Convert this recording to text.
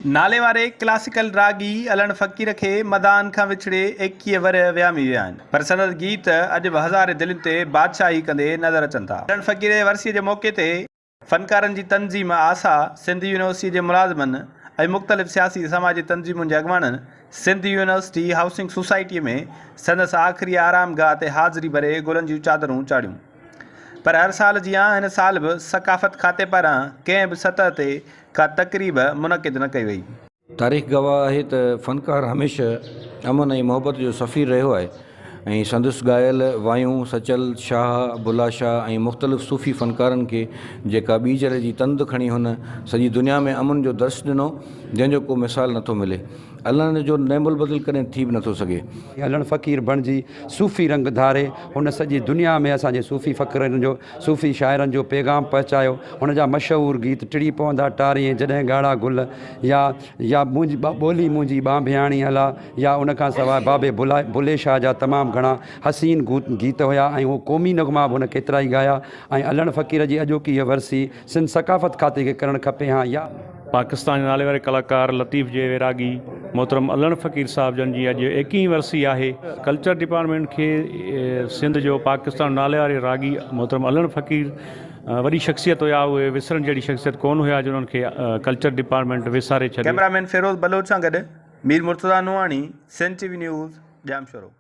نالي واري ڪلاسيڪل راڳي علڻ فقير کي مداحن کان وڇڙي 21 ورهيه ويامي ويا آهن پر سندس گيت اڄ به هزارين دلين تي بادشاهي ڪندي نظر اچن ٿا. علڻ فقير جي ورسيء جي موقعي تي فنڪارن جي تنظيم آسا، سنڌ يونيورسٽي جي ملازمن ۽ مختلف سياسي سماجي تنظيمن جي اڳواڻن سنڌ يونيورسٽي هائوسنگ سوسائٽيء ۾ سندس آخري آرامگاهه تي حاضري ڀري گلن جون چادرون چاڙهيون پر هر سال جيان هن سال به ثقافت کاتي پاران ڪنهن به سطح تي ڪا تقريب منعقد نه ڪئي وئي. تاريخ گواهه آهي ته فنڪار هميشه امن ۽ محبت جو سفير رهيو آهي ۽ سندس ڳايل وايون سچل شاهه، بلا شاهه ۽ مختلف صوفي فنڪارن کي جيڪا ٻيجل جي تند کڻي هن سڄي دنيا ۾ امن جو درس ڏنو جنهن جو ڪو مثال نٿو ملي. علڻ جو نعم البدل ڪڏهن ٿي به نٿو سگهي. علڻ فقير بڻجي صوفي رنگ ڌاري هن سڄي دنيا ۾ اسان جي صوفي فقيرن جو صوفي شاعرن جو پيغام پهچايو. هن جا مشهور گيت ٽڙي پوندا ٽارين جڏهن ڳاڙها گل يا يا منهنجي ٻولي منهنجي ٻانڀياڻي الا يا ان کان سواء بابي بلي شاهه جا تمام گهڻا حسين گيت هيا ۽ هو قومي نغما به هن ڪيترائي ڳايا ۽ علڻ فقير جي اڄوڪي هيء ورسي سنڌ ثقافت کاتي کي ڪرڻ کپي هان يا پاڪستان جي ناليواري ڪلاڪار لطيف جي ويراڳي محترم علڻ فقير صاحب جن جي اڄ ايڪيهين ورسي آهي. ڪلچر ڊپارٽمينٽ کي سنڌ جو پاڪستان جو ناليواري راڳي محترم علڻ فقير وڏي شخصيت هيا اهي وسرڻ جهڙي شخصيت ڪونه هيا جو انهن کي ڪلچر ڊپارٽمينٽ وساري ڇڏي. ڪئميرا مين فيروز بلوچ سان گڏ Mir Murtaza Nohani, Sindh T V news, Jamshoro.